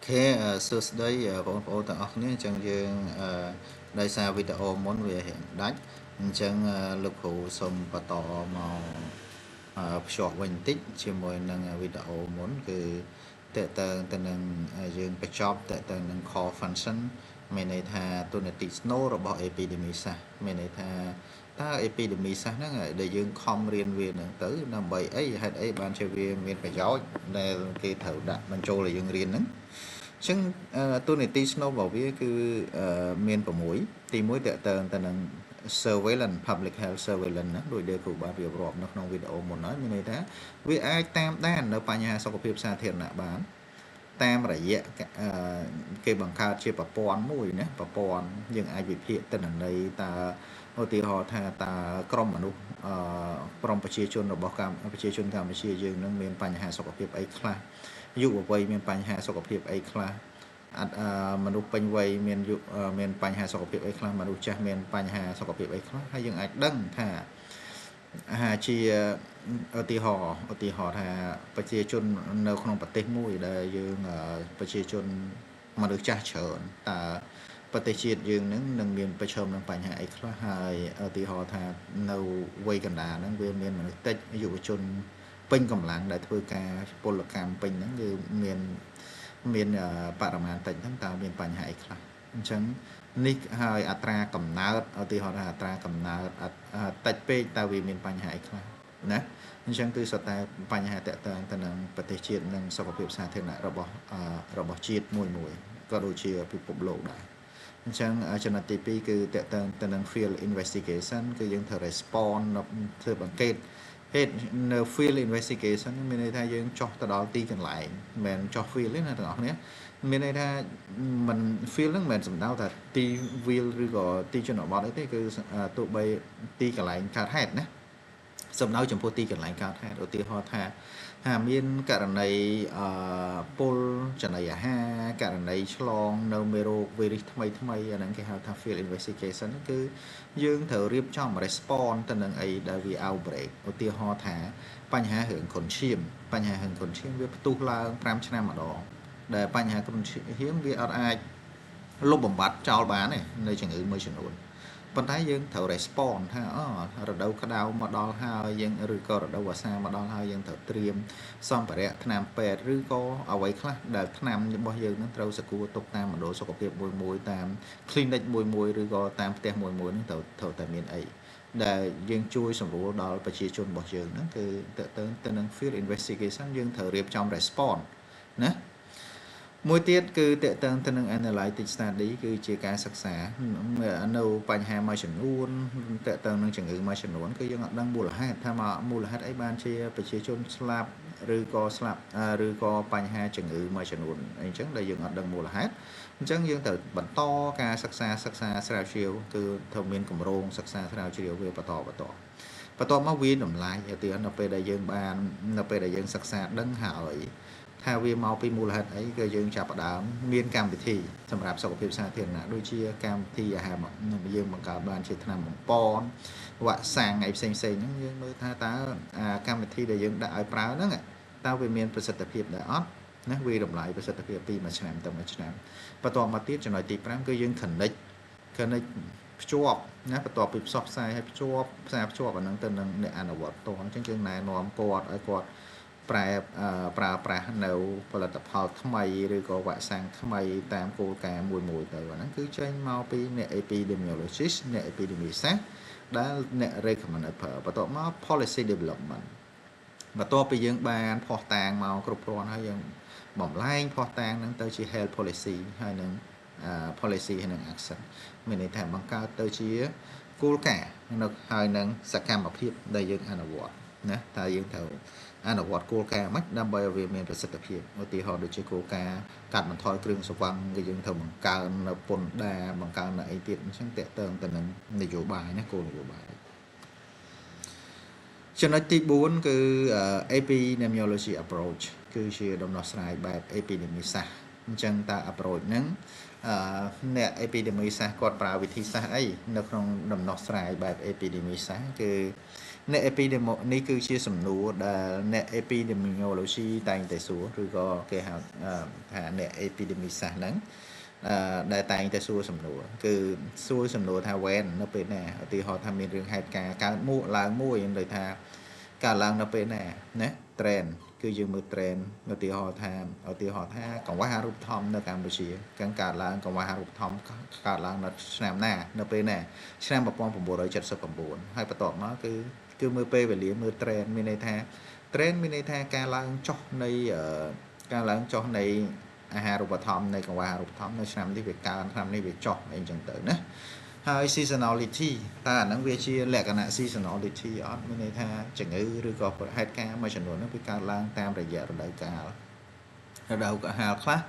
ខេសួស្តីបងប្អូនទាំងអស់គ្នា។អញ្ចឹងយើងអឺដោយសារវីដេអូមុនវារៀងដាច់អញ្ចឹងលោកគ្រូសូមបន្តមកភ្ជាប់វិញបន្តិចជាមួយនឹងវីដេអូមុនគឺតកតើទៅនឹងយើងបញ្ចប់តកតើនឹង core function មានន័យថាតួនាទីស្នូលរបស់ epidemic សាស្ត្រមានន័យថាតើ epidemic សាស្ត្រហ្នឹងដែលយើងខំរៀនវាហ្នឹងទៅដើម្បីអីហេតុអីបានជាវាមានប្រយោជន៍ដែលគេត្រូវដាក់បញ្ចូលឲ្យយើងរៀនហ្នឹងអញ្ចឹងតួនាទីស្នូលរបស់វាគឺមាន6ទី1តកតើទៅនឹង surveillance public health surveillance ណាដោយដែលគ្រូបានរៀបរាប់នៅក្នុងវីដេអូមុនហើយមានន័យថាវាអាចតាមដាននៅបញ្ហាសុខភាពសាធារណៈបានតាមរយៈគេបង្កើតជាប្រព័ន្ធមួយណាប្រព័ន្ធយើងអាចវិភាគទិន្នន័យតើឧទាហរណ៍ថាតើក្រុមមនុស្សក្រុមប្រជាជនរបស់កម្ពុជាជនកម្ពុជាយើងនឹងមានបញ្ហាសុខភាពអីខ្លះយុវវ័យមានបញ្ហាសុខភាពអីខ្លះអត់មនុស្សពេញវ័យមានយុមានបញ្ហាសុខភាពអីខ្លះមនុស្សចាស់មានបញ្ហាសុខភាពអីខ្លះហើយយើងអាចដឹងថាហាជាឧទាហរណ៍ឧទាហរណ៍ថាប្រជាជននៅក្នុងប្រទេសមួយដែលយើងប្រជាជនមនុស្សចាស់ច្រើនតើប្រទេសជាតិយើងនឹងនឹងមានប្រឈមនឹងបញ្ហាអីខ្លះហើយឧទាហរណ៍ថានៅវ័យកណ្ដាលហ្នឹងវាមានមនុស្សតិចយុវជនពេញកម្លាំងដែលធ្វើការពលកម្មពេញហ្នឹងគឺមានមានបរិមាណតិចហ្នឹងតើមានបញ្ហាអីខ្លះអញ្ចឹងនេះហើយអត្រាកំណើតឧទាហរណ៍ថាអត្រាកំណើតតិចពេកតើវាមានបញ្ហាអីខ្លះណាអញ្ចឹងគឺសុទ្ធតែបញ្ហាតកតងទៅនឹងប្រទេសជាតិនិងសុខភាពសាធារណៈរបស់ជាតិមួយមួយក៏ដូចជាពិភពលោកដែរអញ្ចឹងចំណុចទី2គឺតកតងទៅនឹង field investigation គឺយើងត្រូវ respond ធ្វើបង្កេតហេតុនៅ field investigation មានន័យថាយើងចុះទៅដល់ទីកន្លែងមិនមែនចុះ field ទេណាទាំងអស់គ្នាមានន័យថាមិន field ហ្នឹងមិនមែនសំដៅថាទីវាលឬក៏ទីជនបទអីទេគឺទោះបីទីកន្លែងកើតហេតុណាសំដៅចំពោះទីកន្លែងកើតហេតុឧទាហរណ៍ថាថាមានករណីអឺពុលចំណីអាហារករណីឆ្លងនៅមេរោគវីរុសថ្មីថ្មីអាហ្នឹងគេហៅថា field investigation គឺយើងត្រូវរៀបចំ response ទៅនឹងអីដែលវា outbreak ឧទាហរណ៍ថាបញ្ហារឿងគ្រុនឈាមបញ្ហារឿងគ្រុនឈាមវាផ្ទុះឡើង5ឆ្នាំម្ដងដែលបញ្ហាគ្រុនឈាមវាអត់អាចលុបបំបាត់ចោលបានទេនៅជំងឺមួយចំនួនប៉ុន្តែយើងត្រូវ respond ថាអូរដូវក្តៅមកដល់ហើយយើងឬក៏រដូវវស្សាមកដល់ហើយយើងត្រូវត្រៀមសម្ភារៈថ្នាំពេទ្យឬក៏អ្វីខ្លះដែលថ្នាំរបស់យើងនឹងត្រូវសកួរទុកតាមមណ្ឌលសុខភាពមួយមួយតាម clinic មួយមួយឬក៏តាមផ្ទះមួយមួយនឹងត្រូវត្រូវតែមានអីដែលយើងជួយសម្រួលដល់ប្រជាជនរបស់យើងហ្នឹងគឺតើទៅទៅនឹង field investigation យើងត្រូវរៀបចំ response ណាមួយទៀតគឺតកតងទៅនឹង analytic study គឺជាការសិក្សានៅបញ្ហាមួយចំនួនតកតងនឹងជំងឺមួយចំនួនគឺយើងអត់ដឹងមូលហេតុថាមកមូលហេតុអីបានជាប្រជាជនស្លាប់ឬក៏ស្លាប់ឬក៏បញ្ហាជំងឺមួយចំនួនអីចឹងដែលយើងអត់ដឹងមូលហេតុអញ្ចឹងយើងត្រូវបន្តការសិក្សាសិក្សាស្រាវជ្រាវគឺត្រូវមានគម្រោងសិក្សាស្រាវជ្រាវវាបន្តបន្តបន្ទាប់មកវាតម្លៃឧទាហរណ៍នៅពេលដែលយើងបាននៅពេលដែលយើងសិក្សាដឹងហើយថាវាមកពីមូលហេតុអីគឺយើងចាប់ផ្ដើមមានកម្មវិធីសម្រាប់សុខភាពសាធារណៈដូចជាកម្មវិធីអាហារយើងបង្កើតបានជាថ្នាំបំប៉នវ៉ាក់សាំងអីផ្សេងផ្សេងហ្នឹងយើងមើលថាតើកម្មវិធីដែលយើងដាក់ឲ្យប្រើហ្នឹងតើវាមានប្រសិទ្ធភាពដែរអត់ណាវាតម្លៃប្រសិទ្ធភាពពីមួយឆ្នាំទៅមួយឆ្នាំបន្ទាប់មកទៀតចំណុចទី5គឺយើង connect ភ្ជាប់ណាបន្ទាប់ពីផ្សព្វផ្សាយឲ្យភ្ជាប់ផ្សារភ្ជាប់អាហ្នឹងទៅនឹងអ្នកអនុវត្តផ្ទាល់អញ្ចឹងយើងណែនាំគាត់ឲ្យគាត់ប្រែប្រើប្រាស់នៅផលិតផលថ្មីឬក៏វ៉ាក់សាំងថ្មីតាមគោលការណ៍មួយមួយទៅអាហ្នឹងគឺចេញមកពីអ្នក epidemiologist អ្នក epidemiologist ដែលអ្នក recommend ឲ្យប្រើបន្ទាប់មក policy development បន្ទាប់ពីយើងបានភស្តុតាងមកគ្រប់គ្រាន់ហើយយើងបំលែងភស្តុតាងហ្នឹងទៅជា health policy ហើយនឹង policy ហើយនឹង action មានន័យថាបង្កើតទៅជាគោលការណ៍នៅហើយនឹងសកម្មភាពដែលយើងអនុវត្តណាតើយើងត្រូវអនុវត្តគោលការណ៍ម៉េចដើម្បីឲ្យវាមានប្រសិទ្ធភាពឧទាហរណ៍ដូចជាគោលការណ៍កាត់បន្ថយគ្រឿងស្រវឹងគឺយើងត្រូវបង្កើននៅពន្ធដារបង្កើននៅអីទៀតអញ្ចឹងតកតងទៅនឹងនយោបាយណាគោលនយោបាយចំណុចទី4គឺ epidemiology approach គឺជាដំណោះស្រាយបែប epidemic សាស្ត្រអញ្ចឹងតើ approach ហ្នឹងអឺអ្នក epidemic សាស្ត្រគាត់ប្រើវិធីសាស្ត្រអីនៅក្នុងដំណោះស្រាយបែប epidemic សាស្ត្រគឺ អ្នក epidemi នេះគឺជាសំណួរដែលអ្នក epidemiology តែងតែសួរឬក៏គេហៅថាអ្នក epidemi សាស្ត្រហ្នឹងដែលតែងតែសួរសំណួរគឺសួរសំណួរថា when នៅពេលណាឧទាហរណ៍ថាមានរឿងហេតុការណ៍កើតមួកឡើងមួយដូចថាកើតឡើងនៅពេលណាណា trend គឺយើងមើល trend ឧទាហរណ៍ថាឧទាហរណ៍ថាកង្វះអាហារូបត្ថម្ភនៅកម្ពុជាកាំងកើតឡើងកង្វះអាហារូបត្ថម្ភកើតឡើងនៅឆ្នាំណានៅពេលណាឆ្នាំ1979ហើយបន្ទាប់មកគឺគឺមើលពេលវេលាមើល trend មានន័យថា trend មានន័យថាការឡើងចុះនៃការឡើងចុះនៃអាហារូបត្ថម្ភនៃកង្វះអាហារូបត្ថម្ភនៅឆ្នាំនេះវាកើនឆ្នាំនេះវាចុះអីចឹងទៅណាហើយ seasonality តើអាហ្នឹងវាជាលក្ខណៈ seasonality អត់មានន័យថាជំងឺឬក៏ហេតុការណ៍មួយចំនួនហ្នឹងវាកើតឡើងតាមរយៈរដូវកាលរដូវកាលខ្លះ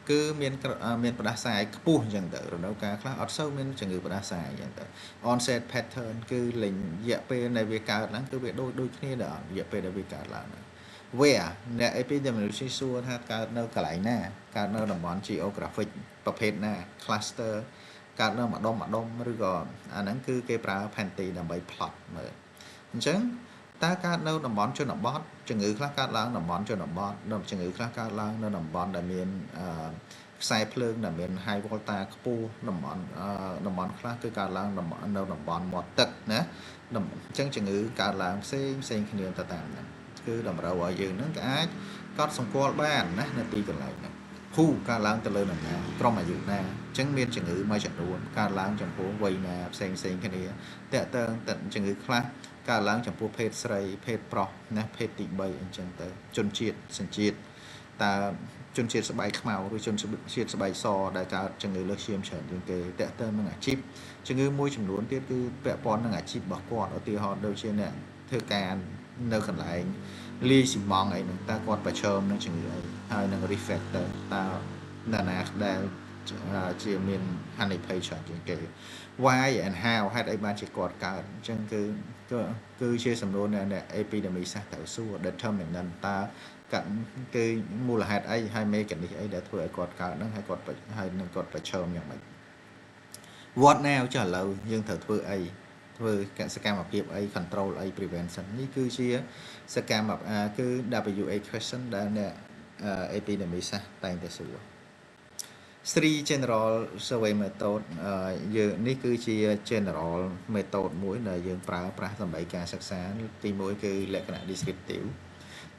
គឺមានមានផ្ដាសាយខ្ពស់អញ្ចឹងទៅរដូវកាលខ្លះអត់សូវមានជំងឺផ្ដាសាយអញ្ចឹងទៅ onset pattern គឺលេងរយៈពេលនៃវាកើតឡើងគឺវាដូចដូចគ្នាដែរអត់រយៈពេលដែលវាកើតឡើងហ្នឹង where អ្នក epidemiology សួរថាកើតនៅកន្លែងណាកើតនៅតំបន់ geographic ប្រភេទណា cluster កើតនៅម្ដុំម្ដុំឬក៏អាហ្នឹងគឺគេប្រើផែនទីដើម្បី plot មើលអញ្ចឹងតើកើតនៅតំបន់ជនបទជំងឺខ្លះកើតឡើងតំបន់ជនបទជំងឺខ្លះកើតឡើងនៅតំបន់ដែលមានខ្សែភ្លើងដែលមាន high voltage ខ្ពស់តំបន់តំបន់ខ្លះគឺកើតឡើងនៅតំបន់មាត់ទឹកណាអញ្ចឹងជំងឺកើតឡើងផ្សេងផ្សេងគ្នាទៅតាមហ្នឹងគឺតម្រូវឲ្យយើងនឹងក៏អាចកត់សម្គាល់បានណានៅទីកន្លែងហ្នឹងហ៊ូកើតឡើងទៅលើនរណាក្រុមអាយុណាអញ្ចឹងមានជំងឺមួយចំនួនកើតឡើងចំពោះវ័យណាផ្សេងផ្សេងគ្នាតើតើជំងឺខ្លះកើតឡើងចំពោះភេទស្រីភេទប្រុសណាភេទទី3អញ្ចឹងទៅជនជាតិសញ្ជាតិតើជនជាតិស្បែកខ្មៅឬជនជាតិស្បែកសដែលកើតជំងឺលើសឈាមច្រើនជាងគេតើតើនឹងអាជីពជំងឺមួយចំនួនទៀតគឺពាក់ព័ន្ធនឹងអាជីពរបស់គាត់ឧទាហរណ៍ដូចជាអ្នកធ្វើការនៅកន្លែងលាយស៊ីម៉ងអីហ្នឹងតើគាត់ប្រឈមនឹងជំងឺអីហើយនឹង risk factor តើនរណាដែលជាមានហានិភ័យច្រើនជាងគេ why and how ហេតុអីបានជាគាត់កើតអញ្ចឹងគឺគឺជាសំណួរអ្នក epidemic សាស្ត្រត្រូវសួរ determinant តើគឺមូលហេតុអីហើយ mechanism អីដែលធ្វើឲ្យគាត់កើតហ្នឹងហើយគាត់ហើយនឹងគាត់ប្រឈមយ៉ាងម៉េច what now ចុះឥឡូវយើងត្រូវធ្វើអីធ្វើកសកម្មភាពអី control អី prevention នេះគឺជាសកម្មគឺ WH question ដែលអ្នក epidemic សាស្ត្រតែងតែសួរ three general survey method យើងនេះគឺជា general method មួយដែលយើងប្រើប្រាស់ដើម្បីការសិក្សាទី1គឺលក្ខណៈ descriptive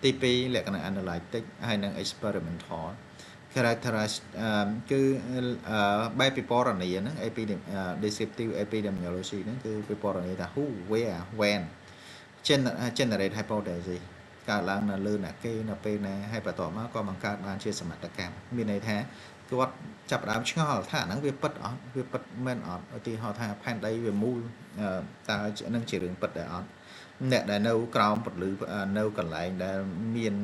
ទី2លក្ខណៈ analytic ហើយនិង experimental characterize គឺបែបពិពណ៌នាហ្នឹង descriptive epidemiology ហ្នឹងគឺពិពណ៌នាថា who where when generate hypothesis កើតឡើងនៅលើអ្នកគេនៅពេលណាហើយបន្ទាប់មកក៏បង្កើតបានជាសមត្ថកម្មមានន័យថាគាត់ចាប់ផ្ដើមឆ្ងល់ថាអាហ្នឹងវាពិតអត់វាពិតមែនអត់ឧទាហរណ៍ថាផែនដីវាមូលតើនឹងជារឿងពិតដែរអត់អ្នកដែលនៅក្រោមពន្លឺនៅកន្លែងដែលមាន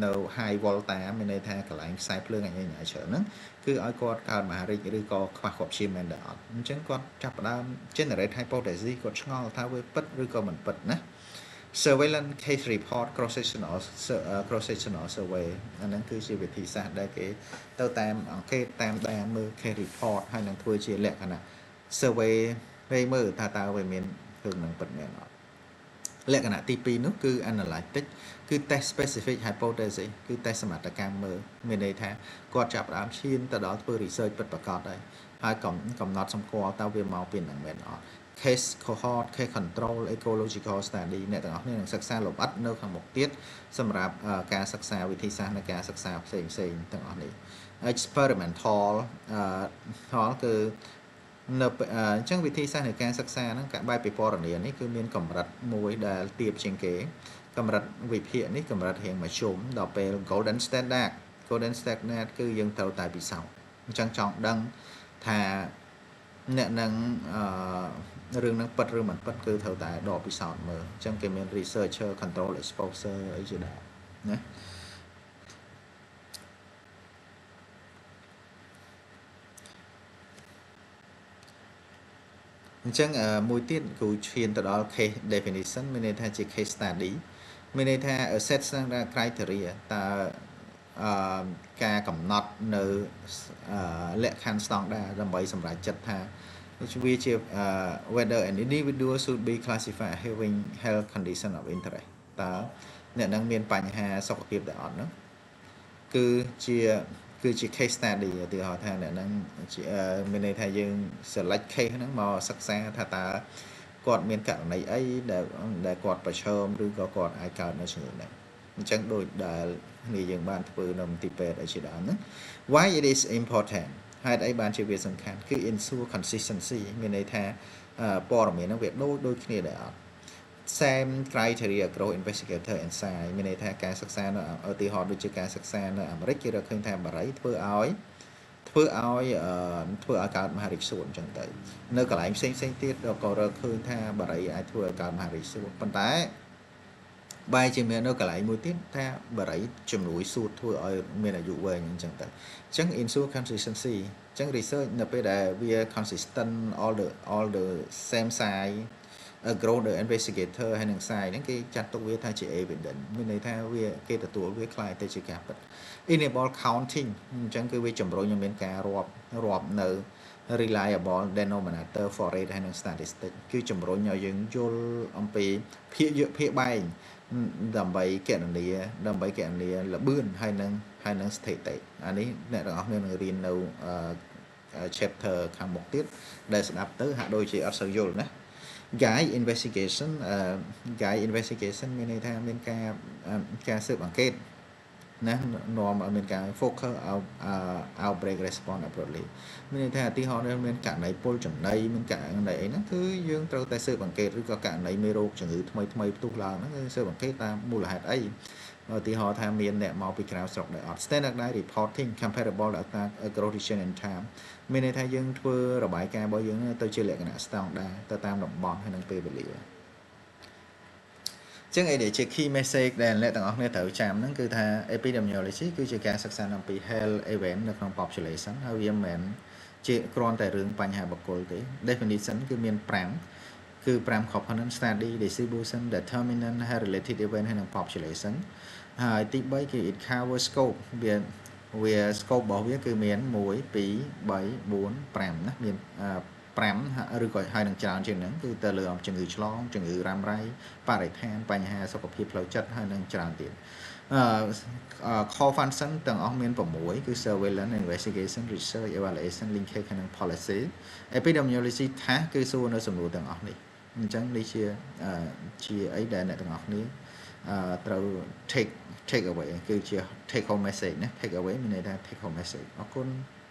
នៅ high voltage មានន័យថាកន្លែងខ្សែភ្លើងអញញ៉ៃច្រើនហ្នឹងគឺឲ្យគាត់កើតមហារីកឬក៏ខ្វះគ្រាប់ឈាមមែនដែរអត់អញ្ចឹងគាត់ចាប់ផ្ដើម generate hypothesis គាត់ឆ្ងល់ថាវាពិតឬក៏មិនពិតណា surveillance case report cross sectional survey អាហ្នឹងគឺជាវិធីសាស្ត្រដែលគេទៅតាមអង្កេតតាមដានមើល case report ហើយនឹងធ្វើជាលក្ខណៈ survey ពេលមើលថាតើវាមានរឿងនឹងពិតមែនអត់លក្ខណៈទី2នោះគឺ analytic គឺ test specific hypothesis គឺ test សមត្ថកម្មមើលមានន័យថាគាត់ចាប់ផ្ដើមឈានទៅដល់ធ្វើ research ពិតប្រាកដហើយហើយកំណត់សម្គាល់តើវាមកពីនឹងមែនអត់ case cohort case control ecological study អ្នកទាំងអស់គ្នានឹងសិក្សាលម្អិតនៅខាងមុខទៀតសម្រាប់ការសិក្សាវិធីសាស្ត្រនៃការសិក្សាផ្សេងផ្សេងទាំងអស់នេះ experimental គឺនៅអញ្ចឹងវិធីសាស្ត្រនៃការសិក្សាហ្នឹងការបែបពិពណ៌នានេះគឺមានកម្រិតមួយដែលទាបជាងគេកម្រិតវិភាគនេះកម្រិតរៀងមធ្យមដល់ពេល golden standard golden standard គឺយើងត្រូវតែពិសោធន៍អញ្ចឹងចង់ដឹងថាអ្នកនឹងអឺរឿងហ្នឹងពិតឬមិនពិតគឺត្រូវតែដកពិសោធន៍មើលអញ្ចឹងគេមាន researcher control exposure អីជាដើមណាអញ្ចឹងមួយទៀតគ្រូឈានទៅដល់ case definition មានន័យថាជា case study មានន័យថា set standard criteria តើអឺការកំណត់នៅលក្ខខណ្ឌស្តង់ដារដើម្បីសម្រេចចិត្តថា វាជា whether an individual should be classified having health condition of interest តើអ្នកនឹងមានបញ្ហាសុខភាពដែរអត់ហ្នឹងគឺជា case study ឧទាហរណ៍ថាអ្នកហ្នឹងមានន័យថាយើង select case ហ្នឹងមកសិក្សាថាតើគាត់មានករណីអីដែលគាត់ប្រឈមឬក៏គាត់អាចកើតនៅជំងឺហ្នឹងអញ្ចឹងដូចដែលគ្នាយើងបានធ្វើនៅមន្ទីរពេទ្យអីជាដើមហ្នឹង។ Why it is important? ហេតុអីបានជាវាសំខាន់គឺ ensure consistency មានន័យថាព័ត៌មានហ្នឹងវាដូចដូចគ្នាដែរអត់ same criteria across investigator and site មានន័យថាការសិក្សានៅឧទាហរណ៍ដូចជាការសិក្សានៅអាមេរិកគេរកឃើញថាបារីធ្វើឲ្យធ្វើឲ្យធ្វើឲ្យកើតមហារីកសួតអញ្ចឹងទៅនៅកន្លែងផ្សេងផ្សេងទៀតក៏រកឃើញថាបារីអាចធ្វើឲ្យកើតមហារីកសួតប៉ុន្តែបែរជាមាននៅកន្លែងមួយទៀតថាបារីជំនួយសួតធ្វើឲ្យមានអាយុវែងអញ្ចឹងទៅអញ្ចឹង ensure consistency អញ្ចឹង research នៅពេលដែលវា consistent all the same site across the investigator ហើយនឹង site ហ្នឹងគេចាត់ទុកវាថាជា evidence មានន័យថាវាគេទទួលវាក្លាយទៅជាការពិត។ Enable counting អញ្ចឹងគឺវាជំរុញឲ្យមានការរាប់រាប់នៅ reliable denominator for rate ហើយនិង statistic គឺជំរុញឲ្យយើងយល់អំពីភាគយកភាគបែងដើម្បីគណនាដើម្បីគណនាល្បឿនហើយនឹងស្ថិតិអានេះអ្នកទាំងអស់គ្នានឹងរៀននៅ chapter ខាងមុខទៀតដែលស្ដាប់ទៅហាក់ដូចជាអត់សូវយល់ណា។ Guide investigation guide investigation មានន័យថាមានការការស៊ើបអង្កេតណានាំឲ្យមានការ focus outbreak response appropriately មានន័យថាឧទាហរណ៍មានករណីពុលចំណីមានករណីអីហ្នឹងគឺយើងត្រូវតែស៊ើបអង្កេតឬក៏ករណីមេរោគជំងឺថ្មីថ្មីផ្ទុះឡើងហ្នឹងគឺស៊ើបអង្កេតតាមមូលហេតុអីឧទាហរណ៍ថាមានអ្នកមកពីក្រៅស្រុកដែលអត់ standardized reporting comparable data across region and time មានន័យថាយើងធ្វើរបាយការណ៍របស់យើងទៅជាលក្ខណៈ standard ទៅតាមតំបន់ហើយនិងពេលវេលាចឹងអីដែលជា key message ដែលអ្នកទាំងអស់គ្នាត្រូវចាំហ្នឹងគឺថា epidemiology គឺជាការសិក្សាអំពី health event នៅក្នុង population ហើយវាមិនមែនជាគ្រាន់តែរឿងបញ្ហាបុគ្គលទេ។ Definition គឺមាន5គឺ5 component: study, distribution, determinant, health related event ហើយនិង population ហើយទី3គឺ it cover scope វាវា scope របស់វាគឺមាន1 2 3 4 5ណាមាន5ឬក៏ហើយនឹងច្រើនជាងហ្នឹងគឺទៅលើជំងឺឆ្លងជំងឺរ៉ាំរ៉ៃបរិស្ថានបញ្ហាសុខភាពផ្លូវចិត្តហើយនឹងច្រើនទៀតអឺ core function ទាំងអស់មាន6គឺ surveillance, investigation, research, evaluation, linkage ហើយនិង policy។ Epidemiology task គឺសួរនៅសំណួរទាំងអស់នេះអញ្ចឹងនេះជាជាអីដែលអ្នកទាំងអស់គ្នាត្រូវ take away គឺជា take home message ណា take away មានន័យថា take home message។ អរគុណ។